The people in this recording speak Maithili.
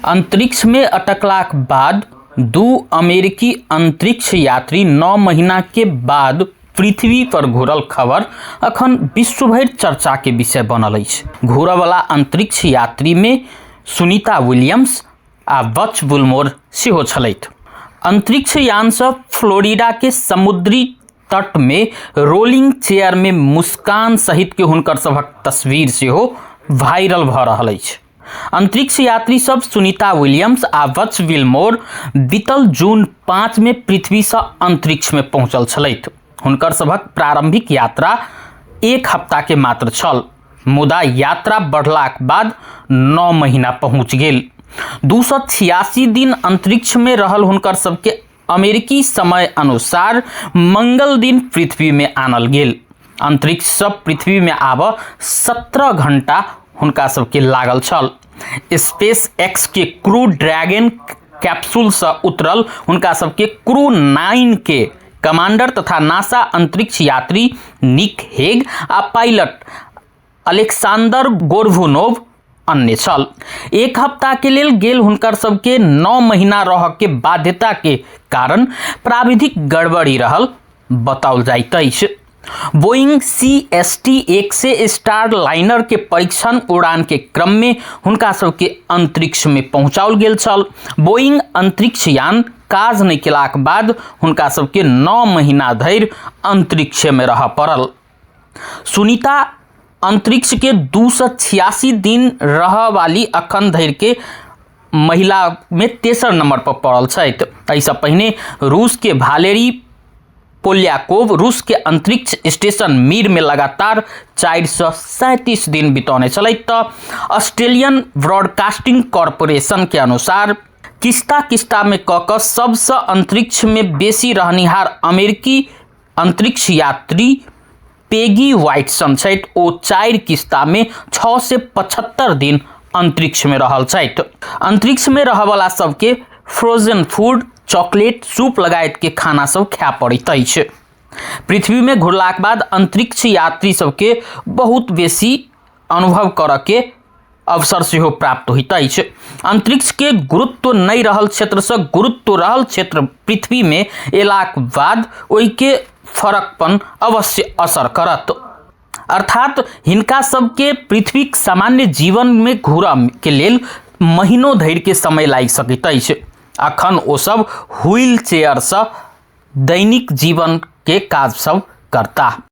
अंतरिक्ष में अटकलाक बाद दू अमेरिकी अंतरिक्ष यात्री 9 महीना के बाद पृथ्वी पर घुरल खबर अखन विश्व भरि चर्चा के विषय बनल अछि। घुरऽवला अंतरिक्ष यात्री में सुनीता विलियम्स आ बच विल्मोर सेहो छलथि। अंतरिक्ष यान सँ फ्लोरिडा के समुद्री तट में रोलिंग चेयर में मुस्कान सहित के हुनकर सभक तस्वीर सेहो वायरल भऽ रहल अछि। अंतरिक्ष यात्री सब सुनीता विलियम्स आ बच विल्मोर बीतल जून 5 में पृथ्वी सँ अंतरिक्ष में पहुंचल छलथि। हुनकर सभक प्रारंभिक यात्रा एक हफ्ता के मात्र छल, मुदा यात्रा बढ़लाक बाद 9 महीना पहुंच गेल। 286 दिन अंतरिक्ष में रहल हुनकर सबके अमेरिकी समय अनुसार मंगल दिन पृथ्वी में आनल गेल। अंतरिक्ष सँ पृथ्वी में आबऽ 17 घंटा हुनका सबके लागल छल। स्पेस एक्स के क्रू ड्रैगन कैप्सूल सँ उतरल हुनका सबके क्रू 9 के कमांडर तथा नासा अंतरिक्ष यात्री निक हेग आ पायलट अलेक्सांदर गोर्बुनोव अन्य छल। एक हफ्ता के लेल गेल हुनकर सबके 9 महीना रह के बाध्यता के कारण प्राविधिक गड़बड़ी रहल बताओल जाइत अछि। बोइंग CST-1 से स्टार लाइनर के परीक्षण उड़ान के क्रम में हुनका सबके अंतरिक्ष में पहुंचाओल गेल छल। बोइंग अंतरिक्ष यान काज नहि केलाक बाद हुनका सबके 9 महीना धरि अंतरिक्ष में रहऽ पड़ल। सुनीता अंतरिक्ष के 286 दिन रहऽ वाली अखन धरि के महिला में तेसर नंबर पर पड़ल छथि। एहिसँ पहिने रूस के वालेरी पोल्याकोव रूस के अंतरिक्ष स्टेशन मीर में लगातार 437 दिन बितौने छलथि। तऽ ऑस्ट्रेलियन ब्रॉडकास्टिंग कॉरपोरेशन के अनुसार किस्ता किस्ता में कऽ कऽ सबसँ अंतरिक्ष में बेसी रहनिहार अमेरिकी अंतरिक्ष यात्री पेगी व्हाइटसन छथि। ओ 4 किस्ता में 675 दिन अंतरिक्ष में रहल छथि। अंतरिक्ष में रहऽवला सबके फ्रोजन फूड, चॉकलेट, सूप लगायत के खाना सब खाय पड़ैत अछि। पृथ्वी में घुरलाक बाद अंतरिक्ष यात्री सबके बहुत बेसी अनुभव करऽ के अवसर सेहो प्राप्त होइत अछि। अंतरिक्ष के गुरुत्व नहि रहल क्षेत्र सँ गुरुत्व रहल क्षेत्र पृथ्वी में एलाक बाद ओहिके फरकपन अवश्य असर करत। अर्थात हिनका सबके पृथ्वीक सामान्य जीवन में घुरऽ के लेल महीनों धरि के समय लागि सकैत अछि। अखन ओ सब व्हील चेयर सँ दैनिक जीवन के काज सब करताह।